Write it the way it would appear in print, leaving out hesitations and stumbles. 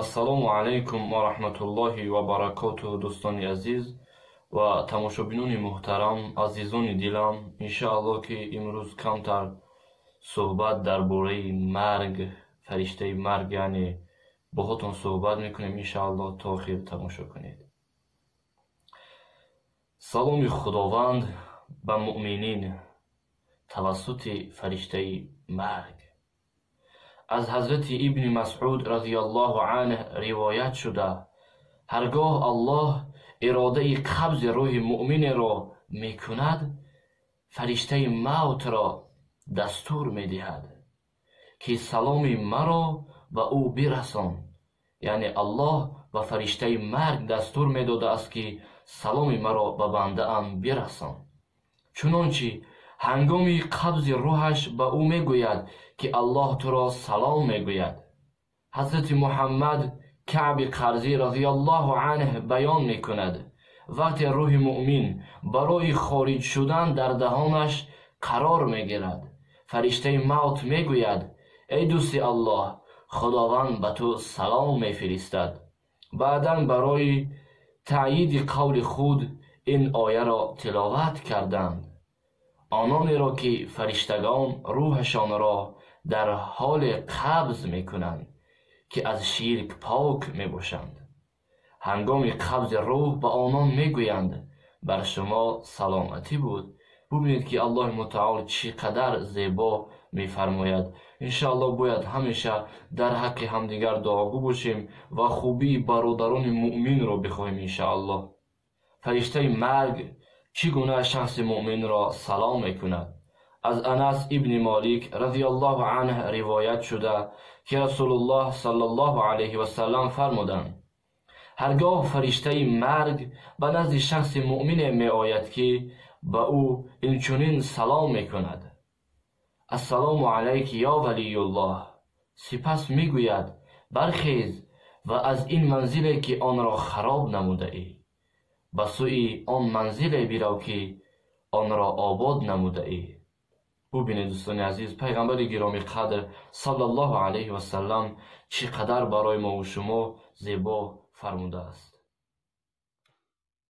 Ассалому алайкум ва раҳматуллоҳи ва баракотуҳ, дӯстони азиз ва тамошобинони муҳтарам, азизони дилам. Иншааллоҳ, ки имрӯз камтар суҳбат дар бораи марг, фариштаи марг, яъне боҳотон суҳбат мекунем. Иншааллоҳ, то охир тамошо кунед. Саломи Худованд ба муъминин тавассути фариштаи марг. Аз ҳазрати Ибни Масъуд разияллоҳу анҳ ривоят шуда, ҳаргоҳ Аллоҳ иродаи қабзи рӯҳи муъминеро мекунад, фариштаи мавтро дастур медиҳад, ки саломи маро ба ӯ бирасон. Яъне Аллоҳ ба фариштаи марг дастур медодааст, ки саломи маро ба бандаам бирасон. Чунончи ҳангоми қабзи рӯҳаш ба ӯ мегӯяд, ки Аллоҳ туро салом мегӯяд. Ҳазрати Муҳаммад Каъби Қарзӣ разияллоҳу анҳ баён мекунад: вақте рӯҳи муъмин барои хориҷ шудан дар даҳонаш қарор мегирад, фариштаи мавт мегӯяд: эй дӯсти Аллоҳ, Худованд ба ту салом мефиристад. Баъдан барои таъйиди қавли худ ин ояро тиловат карданд: ононеро, ки фариштагон рӯҳашонро дар ҳоле қабз мекунанд, ки аз ширк пок мебошанд. Ҳангоми қабзи рӯҳ ба онон мегӯянд: бар шумо саломатӣ буд. Бубинед, ки Аллоҳи мутаол чӣ қадар зебо мефармояд. Иншааллоҳ, бояд ҳамеша дар ҳаққи ҳамдигар дуогӯ бошем ва хубии бародарони муъминро бихоҳем. Иншааллоҳ, фариштаи марг чӣ гуна шахси муъминро салом мекунад? Аз Анас ибни Молик разияллоҳу анҳ ривоят шуда, ки Расулуллоҳ саллаллоҳу алайҳи васаллам фармуданд: ҳаргоҳ фариштаи марг ба назди шахси муъмине меояд, ки ба ӯ инчунин салом мекунад: ассалому алайки ё валиюллоҳ. Сипас мегӯяд: бархез ва аз ин манзиле, ки онро хароб намудаӣ, ба сӯи он манзиле бирав, ки онро обод намудаӣ. Бубинед, дӯстони азиз, пайғамбари гиромӣ қадр саллаллоҳу алайҳи васаллам чӣ қадар барои мову шумо зебо фармудааст.